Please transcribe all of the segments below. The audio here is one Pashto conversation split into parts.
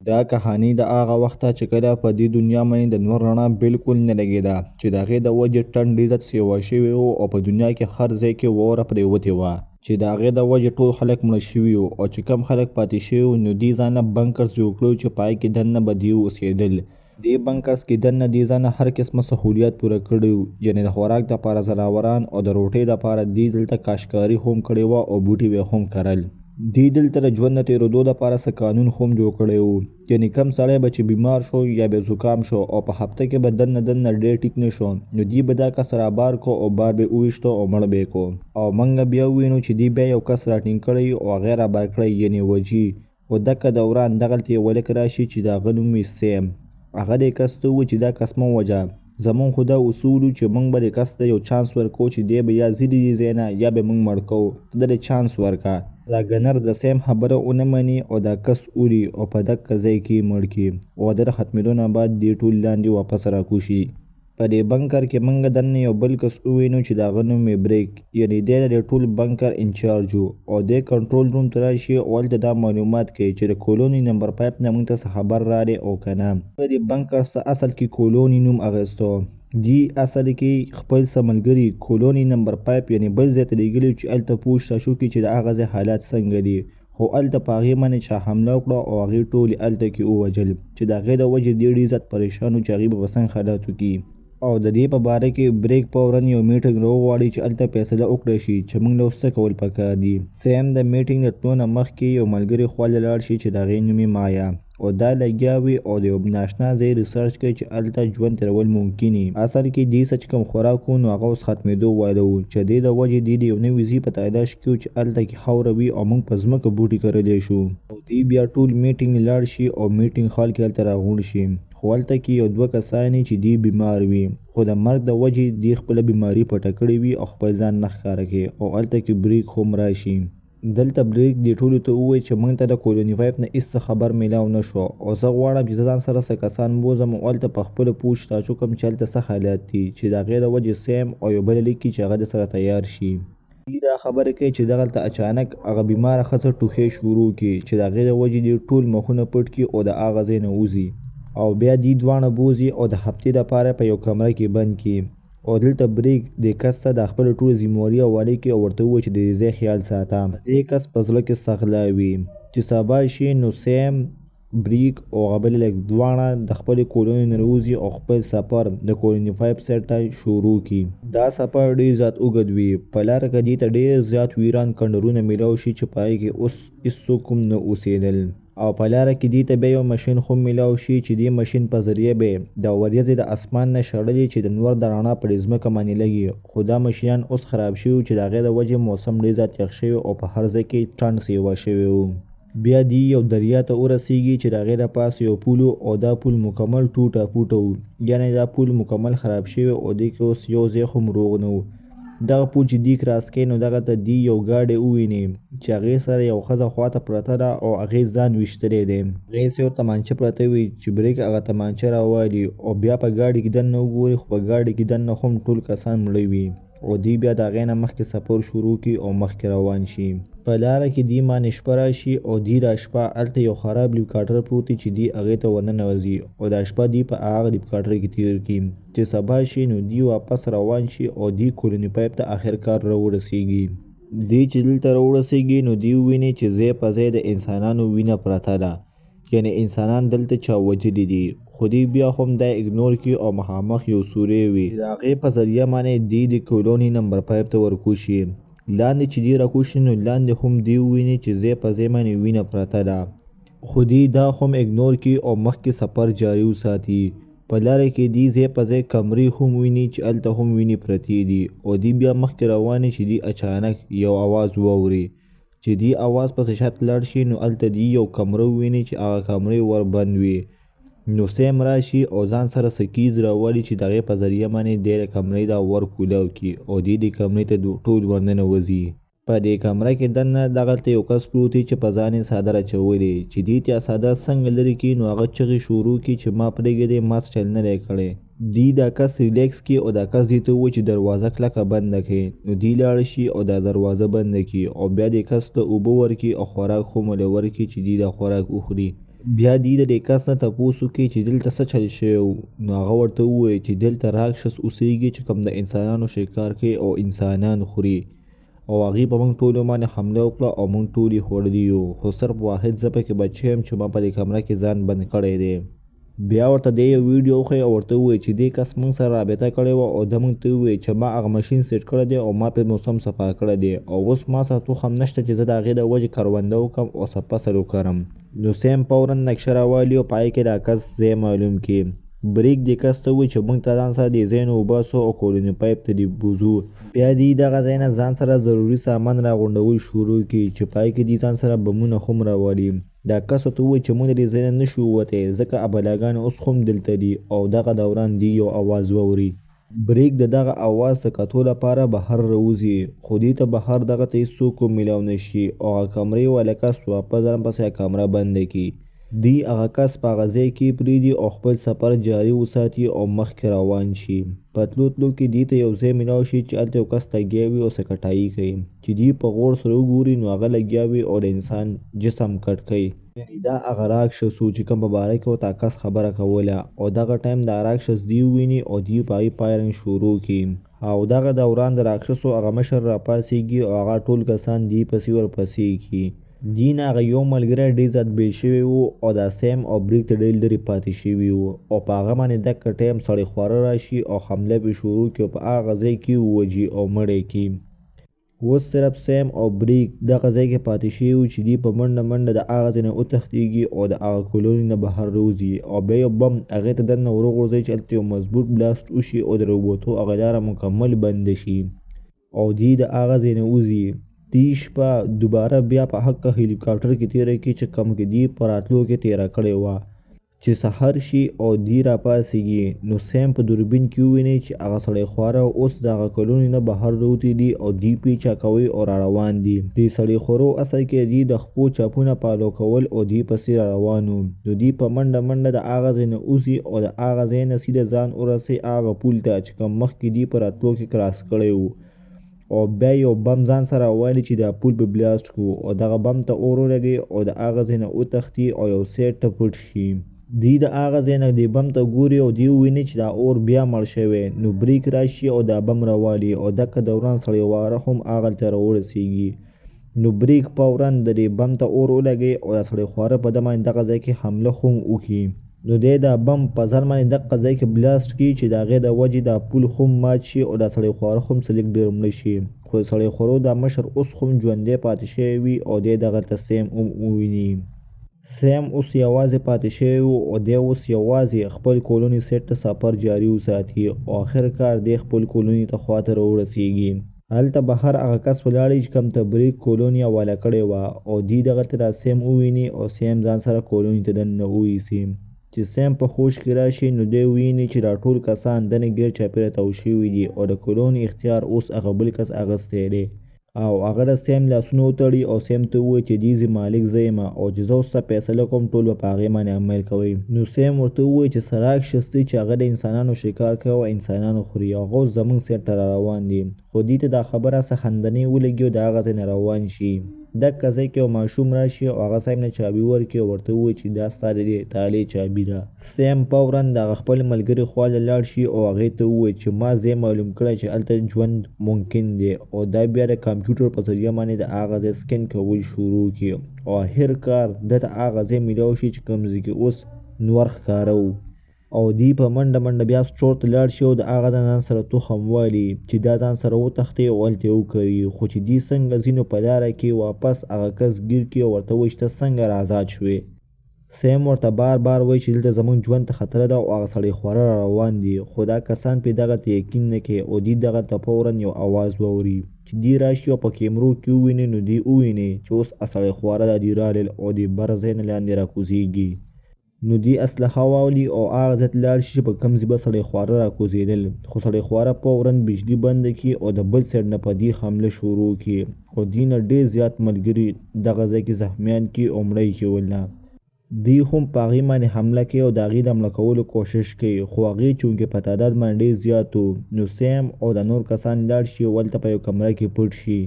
دا کهاني د هغه وخته چې کله په دې دنیا باندې د نور رڼا بالکل نه لګېده، چې د هغې د وجې ټنډ ډېر زیات سیوا شوی و او په دنیا کې هر ځای کې واوره پرېوتې وه، چې د هغې د وجې ټول خلک مړه شوي وو. او چې کم خلک پاتې شوي وو نو دوی ځانه بنکرز جوړ کړي وو چې په هغې کې دننه به دوی اوسېدل. دې بنکرز کې دننه دوی ځانه هر قسمه سهولیات پوره کړي وو، یعنې د خوراک دپاره ځناوران او د روټۍ دپاره دوی دلته کاشتکاري هم کړې وه او بوټي به یې هم کرل. دوی دلته د ژوند د تېرېدو دپاره څه قانون هم جوړ کړی وو، یعنې کم سړی به چې بیمار شو یا به زکام شو او په هفته کې به دننه دننه ډېر ټیک نه شو نو دوی به دا کس رابار کو او بار به یې وویشتو او مړ به یې کو. او موږ بیا ووینو چې دوی بیا یو کس راټینګ کړی او هغه یې رابار کړی یعنې وجي. خو دکه دوران دغلته یو هلک راشي چې د هغه نوم وي سیم. هغه دې کس ته ووایي چې دا کس مه وژه، زمونږ خو دا اصول وو چې مونږ به دې کس ته یو چانس ورکوو چې دی به یا ځي د دې ځای نه یا به مونږ مړ کوو، ته دله چانس ورکړه. دا ګنر د سیم خبره ونه مني او دا کس ولي او په دکه ځای کې یې مړ کړي او د ده ختمېدو نه بعد دی ټول لاندې واپس راکوشي. په دې بنکر کې مونږ دننه یو بل کس ووینو چې د هغه نوم وي بریک، یعنې دی د دې ټول بنکر انچارج و او دی کنټرول روم ته راشي او هلته دا معلومات کوي چې د کولوني نمبر 5 نه مونږ ته څه خبر راغلی او که نه. په دې بنکر څه اصل کې کولوني نوم اخیستو، دی اصل کې خپل څه ملګري کولوني نمبر 5 یعنې بل ځای ته لېږلي وو چې هلته پوه شو چې د هغه ځای حالات څنګه دي، خو هلته په هغې باندې چا حمله وکړه او هغې ټول یې هلته کې ووژل، چې د هغې د وجې دی ډېر زیات پریشان و چې هغوی به په څنګه حالاتو کې. او د دې په باره کې بریک فوراً یو میټنګ راوغواړي چې هلته فیصله وکړی شي چې موږ له اوس څه کول پکار دي. سیم د میټنګ د تلو نه مخکې یو ملګري خوا له لاړ شي چې د هغې نوم یې مایا او دا لګیا وي او د یو ناشنا ځای ریسرچ کوي چې هلته ژوند تېرول ممکن وي. اصل کې دوی څه چې کوم خوراک وو نو هغه اوس ختمېدو واله وو، چې دې د وجې دوی د یو نوي ځای په تلاش کې وو چې هلته کې خاوره وي او موږ په ځمکه بوټي کرلی شو. او دوی بیا ټول میټینګ له لاړ شي او میټینګ هال کې هلته راغونډ شي، خو هلته کې یو دوه کسان وي چې دوی بیمار وي، خو د مرګ د وجې دوی خپله بیماري پټه کړې وي او خپل ځان نه ښکاره کوي او هلته کې بریک هم راشي. دلته بریک دې ټولو ته ووایي چې موږ ته د کولوني 5 نه هیڅ څه خبر میلاو نه شو او زه غواړم چې زه ځان سره څه کسان بوځم او هلته په خپله پوچ تاچ وکړم چې هلته څه حالات دي، چې د هغې د وجې سیم او یو بل لیکي چې هغه د سره تیار شي. دوی دا خبره کوي چې دغلته اچانک هغه بیماره ښځه ټوخی شروع کړي چې د هغې د وجې دوی ټول مخونه پټ کړي او د هغه ځای نه وځي او بیا دوی دواړه بوځي او د هفتې دپاره په یو کمره کې بند کړي. او دلته بریک دې کس ته د خپلې ټولې ذمواري حواله کړي او ورته ووایي چې د دې ځای خیال ساته. د دې کس په زړه کې سغلا وي چې سبا شي نو سیم، بریک او هغه بل هلک دواړه د خپلې کولونې نه راوځي او خپل سفر د کولوني 5 سایډ ته شروع کړي. دا سفر ډېر زیات اوږد وي، په لاره کې دوی ته ډېر زیات ویران کنډرونه میلاو شي چې په هغې کې اوس هیڅوک هم نه اوسېدل. او په لاره کې دوی ته بیا یو ماشین هم میلاو شي چې دې ماشین په ذریعه به دا وریځې د اسمان نه شړلې چې د نور د رڼا پر ځمکه باندې لګي، خو دا ماشینان اوس خراب شوي وو چې د هغې د وجې موسم ډېر زیات یخ شوی او په هر ځای کې ټنډ سیوا شوی وو. بیا دوی یو دریا ته ورسیږي چې د هغې د پاسه یو پول و او دا پول مکمل ټوټه پوټه و، یعنې دا پول مکمل خراب شوی او دې کې اوس یو ځای هم روغ نه و. دغه پول چې دوی کراس کوي نو دغلته دوی یو ګاډی وویني چې هغې سره یو ښځه خواته پرته ده او هغې ځان ویشتلی دی. هغې سره یو تمانچه پرته وي چې بریک هغه تمانچه راوالي او بیا په ګاډي کې دننه وګوري، خو په ګاډي کې دننه هم ټول کسان مړه وي او دوی بیا د هغې نه مخکې سفر شروع کړي او مخکې روان شي. په لاره کې دوی باندې شپه راشي او دوی دا شپه هلته یو خراب لیپکاټر پروت وي چې دوی هغې ته ورننوځي او دا شپه دوی په هغه لیپکاټر کې تېر کړي. چې سبا شي نو دوی واپس روان شي او دوی کولوني 5 ته اخر کار راورسیږي. دوی چې دلته راورسیږي نو دوی وویني چې ځای په ځای د انسانانو وینه پرته ده، یعنې انسانان دلته چا وژلي دي، خو دوی بیا هم دا اګنور کړي او مخامخ یو سوری وي چې د هغې په ذریعه باندې دوی د کولوني نمبر 5 ته ورکوشي. لاندې چې دوی راکوشي نو لاندې هم دوی وویني چې ځای په ځای باندې وینه پرته ده، خو دوی دا هم اګنور کړي او مخکې سفر جاري وساتي. په لاره کې دوی ځای په ځای کمرې هم ویني چې هلته هم وینې پرتې دي او دوی بیا مخکې روان دي چې دوی اچانک یو اواز واوري، چې دوی اواز پسې شاته لاړ شي نو هلته دوی یو کمره وویني چې هغه کمرې ور بند وي. نو سیم راشي او ځان سره څه کیز راولي چې د هغې په ذریعه باندې دی د کمرې دا ور کولاو کړي او دوی دې کمرې ته ټول ورننوځي. په دې کمره کې دننه دغلته یو کس پروت وي چې په ځان یې څادر اچولی، چې دوی ته څادر څنګه لرې کړي نو هغه چغې شروع کړي چې ما پرېږدی، ما څه چل نه دی کړی. دوی دا کس ریلیکس کړي او دا کس دوی ته ووایي چې دروازه کلکه بنده کړئ، نو دوی لاړ شي او دا دروازه بنده کړي او بیا دې کس ته اوبه ورکړي او خوراک هم ورله ورکړي چې دوی دا خوراک وخوري. بیا دی د دې کس نه تپوس وکړي چې دلته څه چل شوی و، نو هغه ورته ووایي چې دلته راکشس اوسیږي چې کوم د انسانانو شکار کوي او انسانان خوري، او هغې په موږ ټولو باندې حمله وکړه او موږ ټول یې خوړلي یو، خو صرف واحد زه پکې بچ شوی یم چې ما په دې کمره کې ځان بند کړی دی. بیا ورته دی یو ویډیو وښیي او ورته ووایي چې دې کس موږ سره رابطه کړې وه او ده موږ ته وویل چې ما هغه ماشین سیټ کړی دی او ما پرې موسم صفا کړی دی او اوس ما سره تخم نشته چې زه د هغې د وجې کرونده وکړم او څه فصل وکرم. نو سیم فورا نقشه راوالي او په هغې کې دا کس ځای معلوم کړي. بریک دې کس ته ووایي چې موږ ته ځان سره دې ځای نه وباسو او کولوني پایپ ته دې بوځو. بیا دی دغه ځای نه ځان سره ضروري سامان راغونډول شروع کړي چې په هغې کې دی ځان سره بمونه هم راوالي. دا کس ورته ووایي چې موږ د دې ځای نه نشو ووتی ځکه ابلاګانې اوس هم دلته دي او دغه دوران دی یو اواز واوري. بریک د دغه اواز د کتو لپاره بهر راوځي خو دی ته بهر دغه ته هیڅوک هم میلاو نه شي او هغه کمرې والا کس واپس ځان پسې هغه کمره بنده کړي. دی هغه کس په هغه ځای کې پریږدي او خپل سفر جاري وساتي او مخکې روان شي. په تلو تلو کې دی ته یو ځای میلاو شي چې هلته یو کس لګیا وي او څه کټایي کوي. چې دی په غور سره وګوري نو هغه لګیا وي او د انسان جسم کټ کوي. یعنی دا هغه راکشس وو چې کوم په باره کې ورته کس خبره کوله او دغه ټایم دا راکشس دی وویني او دی په هغې فایرنګ شروع کړي او دغه دوران د راکشسو هغه مشر راپاڅیږي او هغه ټول کسان دی پسې ورپسې کړي. دی نه هغه یو ملګری ډیر زیات بیل شوی وو او دا سیم او بریک ته ډیر لرې پاتې شوي وو او په هغه باندې دقه ټایم سړی خواره راشي او حمله پرې شروع کړي او په هغه ځای کې ووژي او مړی کړي. اوس صرف سیم او بریک دغه ځای کې پاتې شوي وو چې دی په منډه منډه د هغه ځای نه وتښتیږي او د هغه کولوني نه بهر راوځي او بیا یو بم هغې ته دننه وروغورځوي چې هلته یو مضبوط بلاسټ وشي او د راووتو هغه لاره مکمل بنده شي او دی د هغه ځای نه وځي. دی شپه دوباره بیا په هکه هلیکاپټر کې تیره کړي چې کوم کې دی په راتلو کې تیره کړې وه. چې سحر شي او دی راپاڅیږي نو سیم په دوربین کې وویني چې هغه سړی خواره اوس د هغه کلونو نه بهر راوتي دي او دی پیچا کوي او راروان دي. دې سړي خورو اصل کې دی د خپو چاپونه پالو کول او دی پسې راروان وو. نو دی په منډه منډه د هغه ځای نه وځي او د هغه ځای نه سیده ځان ورسوي هغه پول ته چې کوم مخکې دی په راتلو کې کراس کړی وو او بیا یو بم ځان سره والي چې دا پول په بلاسټ کو او دغه بم ته اور ولګوي او د هغه ځای نه وتښتي او یو سیټ ته پټ شي. دی د هغه ځای نه دې بم ته ګوري او دی وویني چې دا اور بیا مړ شوی نو بریک راشي او دا بم راوالي او دغه دوران سړی واره هم هغلته راورسیږي نو بریک فورا د دې بم ته اور ولګوي او دا سړی خواره په ده باندې دغه ځای کې حمله هم وکړي. نو دی دا بم په ځان باندې دقه ځای کې بلاسټ کړي چې د هغې د وجې دا پول هم مات شي او دا سړی خواره هم څه لږ ډېر مړه شي، خو د سړی خورو دا مشر اوس هم ژوندی پاتې شوی وي او دی دغلته سیم هم وویني. سیم اوس یوازې پاتې شوی و او دی اوس یوازې خپل کولوني سیټ ته سفر جاري وساتي او اخر کار دی خپل کولوني ته خواته راورسیږي. هلته بهر هغه کس ولاړ وي چې کوم ته بریک کولوني حواله کړې وه او دی دغلته دا سیم وویني او سیم ځان سره کولوني ته دننه وویسي. چې سیم په هوش کې راشي نو دی ویني چې دا ټول کسان دنه ګیر چاپیره تاو شوي دي او د کولوني اختیار اوس هغه بل کس اخیستی دی او هغه د سیم لاسونه وتړي او سیم ته ووایي چې دې ځي مالک زه یم او چې زه اوس څه فیصله کوم ټول به په هغې باندې عمل کوئ. نو سیم ورته ووایي چې څه راکشس دی چې هغه د انسانانو شکار کوي او انسانان خوري او هغه اوس زموږ سیټ ته راروان دي. خو دوی ته دا خبره څه خندنۍ ولګي او د هغه ځای نه روان شي. دقه ځای کې یو ماشوم راشي او هغه سیم له چابي ورکړي او ورته ووایي چې دا ستا د دې تالې چابي ده. سیم فورا د هغه خپل ملګري خوا له لاړ شي او هغې ته ووایي چې ما ځای معلوم کړی چې هلته ژوند ممکن دی او دا بیا د کمپیوټر په ذریعه باندې د هغه ځای سکن کول شروع کړي او اخر کار ده ته هغه ځای میلاو شي چې کوم ځای کې اوس نور ښکاره وو. او دی په منډه منډه بیا سټور ته لاړ شي او د هغه ځان ځان سره تخم والي چې دا ځان سره وتښتي او هلته یې وکري، خو چې دی څنګه ځي نو په لاره کې واپس هغه کس ګیر کړي او ورته وایي چې ته څنګه را ازاد شوې. سیم ورته بار بار وایي چې دلته زموږ ژوند ته خطره ده او هغه سړی خواره را روان دي، خو دا کسان پرې دغلته یقین نه کوي او دی دغلته فورا یو اواز واوري چې دی راشي او په کیمرو کې وویني نو دی وویني چې اوس سړی خواره دا دی رالل او دی بر ځای نه لاندې راکوزیږي. نو دی اسلحه واولي او هغه ځای ته لاړ شي چې په کوم ځای به سړی خواره راکوزېدل، خو سړی خواره فورا بجلي بنده کړي او د بل سایډ نه په دی حمله شروع کړي او دی نه ډېر زیات ملګري دغه ځای کې زخمیان کړي او مړه یې کړي ورله. دی هم په هغې باندې حمله کوي او د هغې د مړه کولو کوشش کوي، خو هغې چونکې په تعداد باندې ډېر زیات وو نو سیم او دا نور کسان لاړ شي او هلته په یو کمره کې پټ شي.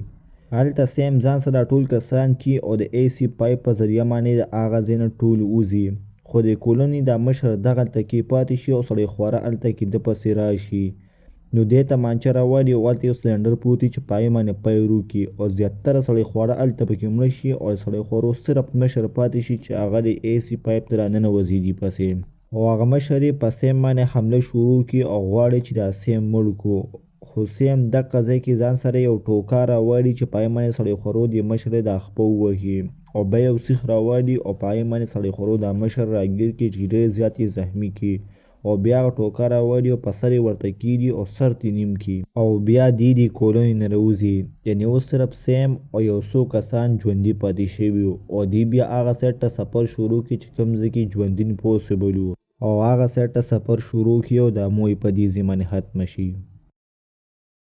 هلته سیم ځان سره ټول کسان کی او د ای سی پایپ په ذریعه باندې د هغه ځای نه ټول وځي، خو د کولونی دا مشر دغلته کې پاتې شي او سړی خواره هلته کې ده پسې راشي. نو دی تمانچه راوالي او هلته یو سلنډر پروت وي چې په هغې باندې فایر وکړي او زیاتره سړی خواره هلته پکې مړه شي او د سړی خورو صرف مشر پاتې شي چې هغه د ای سي پایپ ته راننوځي دي پسې، او هغه مشر یې په سیم باندې حمله شروع کړي او غواړي چې دا سیم مړ کړو، خو سیم دقه ځای کې ځان سره یو ټوکا راوالي چې په هغې باندې سړی خورو دې مشر دا خپه ووهي، او بیا یو سیخ راوالي او په هغې باندې سړی خورو دا مشر راګیر کړي چې ډېر زیات یې زخمي کړي، او بیا هغه ټوکه راوړي او په سر یې ورته کیږي او سر ترې نیم کړي، او بیا دی دې کولونې نه راوځي. یعنې اوس صرف سیم او یو څو کسان ژوندي پاتې شوي وو، او دی بیا هغه سایډ ته سفر شروع کړي چې کوم ځای کې ژوندون پوسیبل وو، او هغه سایډ ته سفر شروع کړي او دا موی په دې ځای باندې ختمه شي.